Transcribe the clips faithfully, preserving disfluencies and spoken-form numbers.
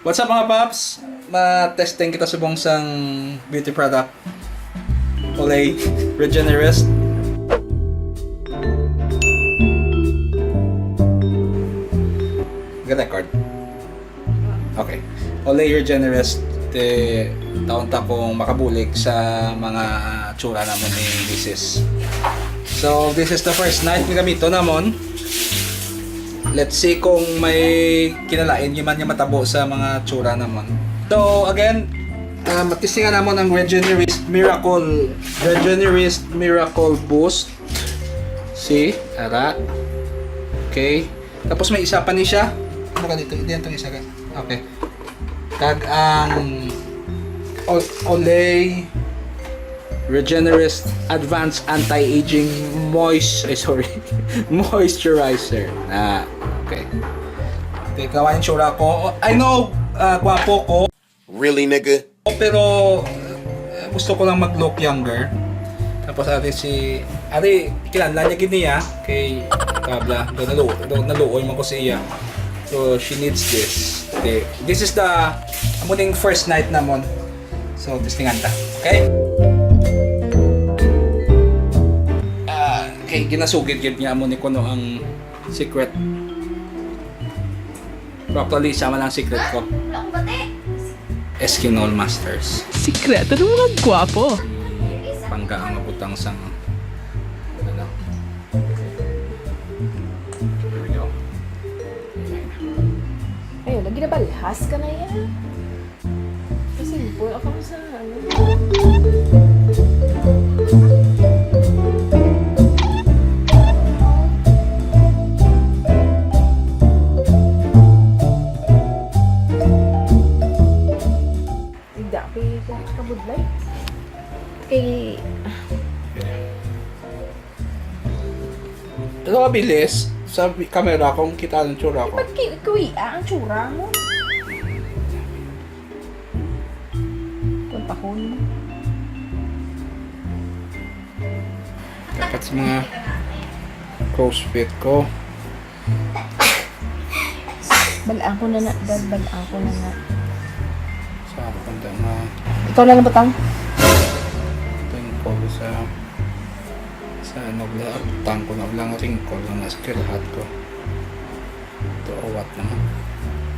What's up, mga paps? Ma-testing kita subong sang beauty product. Olay Regenerist. Ga-record. Okay. Olay Regenerist, te, taon ta kong makabulig sa mga tsura namon ni misis. So, this is the first night nga gamito namon. Let's see kung may kinalain gyud man nga matabo sa mga tsura namon. So, again, ah, matistingan namon ang Regenerist Miracle, Regenerist Miracle Boost. See? Ara. Okay. Tapos may isa pa ni siya. Ano ka dito? Hindi, itong isa ka. Okay. Kag ang Ol-, Olay Regenerist Advanced Anti-Aging Moist-, ay, sorry. Moisturizer. Na, okay. Tingnan ang tsura ko. I know, ah, gwapo ko. Really, nigga? Pero, eh, gusto ko lang mag-look younger. Tapos, ari si, ari, kinahanglan niya gid niya. Kay, kabla, do nalu-, do naluoy man ko sa iya. So, she needs this. Okay. This is the, amo ning first night namon. So, testingan ta. Okay? Ah, kay ginasugid gyud niya amo ni kuno ang secret. Pero actually, isa man ang secret ko. Wala akong bati. Eskinol Masters. Sikreto ng mga gwapo. Pangga ang mabutang sang, ano. Here we go. Ayun, lagi na balhas ka na yan. Kasi po, ako sa, ano. Hindi, ako yung kabudlay. Kay, Pero mabilis, sa bi-, camera, kung kita ang tsura ko. Ba't ki-, kuya ang tsura mo? Puntahon mo. Dapat sa mga close fit ko. Balaan ko na na, dad, balaan ko na na. Sa akong dama. Ikaw na lang, butang. Tungkol sa, sa ano, bla-, tangko na lang, tingkol lang na sa kirahat ko. Ito, awat naman.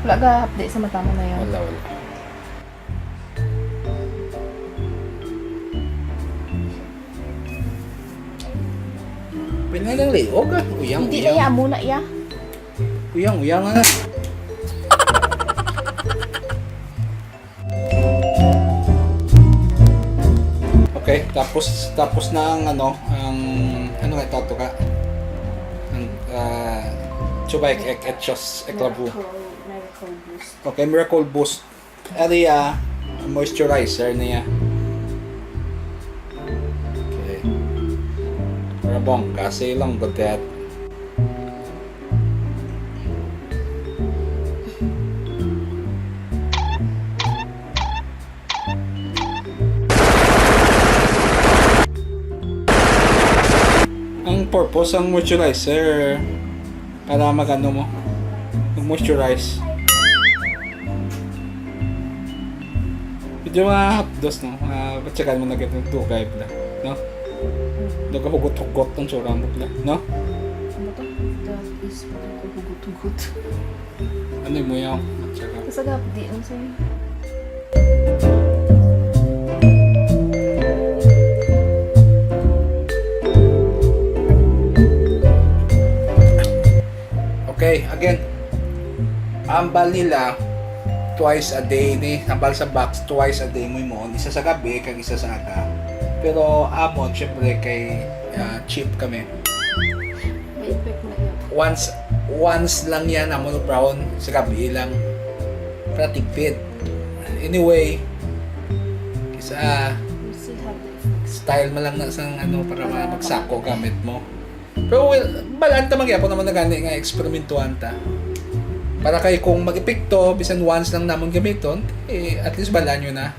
Wala ka update sa mata mo na yun? Wala, wala. Pwede na lang liog, ah. Uyang, Hindi uyang. na iya, amo na iya. Uyang, uyang na. Okay, tapos, tapos na ang ano, ang, ano nga ito, ito ka? Ang, ah, Chubay Ek-, Etchos Eklabu. Miracle, Miracle Boost. Okay, Miracle Boost. Ari, ah, moisturizer niya. Okay. Para bongga, say lang good that. Ang purpose sang moisturizer, para magano mo, mag-moisturize. Medyo mga hapdos, no? Mga batyagan mo na ganito, dugay pala, no? Nagahugot-hugot ang tsura mo pala, no? Ano to? That is hugot-hugot. Ano mo yan? At saka Kasagap di ang sa'yo. Okay, again. Ambal nila twice a day ni, ambal sa box, twice a day mo himuon, isa sa gabi kag isa sa aga. Pero amon, syempre, kay, ah, cheap kami. May effect na yun. Once, once lang yan, amon brown sa gabi lang. Para tipid. Anyway, kisa We'll see how the effects. Style mo lang na sang ano para Para ma-, magsako makapit. Gamit mo. Pero well, balaan ta man gyapon naman na gani nga eksperimentuhan ta. Para kay kung mag-epekto, bisan once lang namon gamiton, eh, at least balaan nyo na.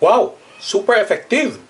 Wow! Super More effective.